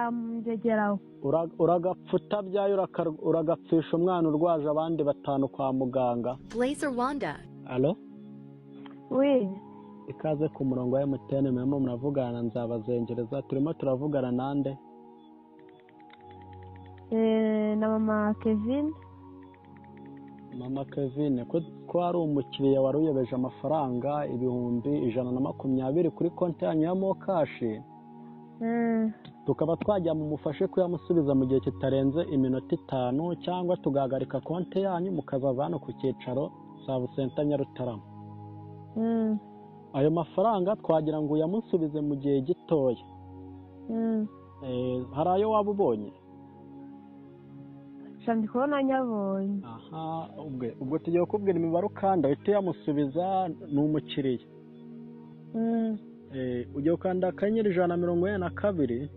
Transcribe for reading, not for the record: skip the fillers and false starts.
Wangegeraho. Uragapfa utabyaye, uragapfisha umwana urwaje abandi batanu kwa muganga. Blaze Rwanda. Alo? Oui. Ikaze ku murongo wa MTN, murimo muravugana nzabazengereza. Turimo turavugana nande? Na mama Kevin. Mama Kevin, ko hari umukiriya wari uyobeje amafaranga 120,000 kuri konti yanyu ya MoKash, tukaba twajya mumufashe kuyamusubiza mu gihe kitarenze iminota 5, cyangwa tugahagarika konti yanyu mukazaza hano ku cyicaro Save Center Nyarutarama. Ayo mafaranga twagira ngo uyamusubize mu gihe gitoya. Hari ayo waba ubonye? Sha, ndi kubona nyabonye. Aha, ubwo tugiye kukubwira imibare ukanda uhite uyamusubiza, ni umukiriya. Ugiye gukanda *142.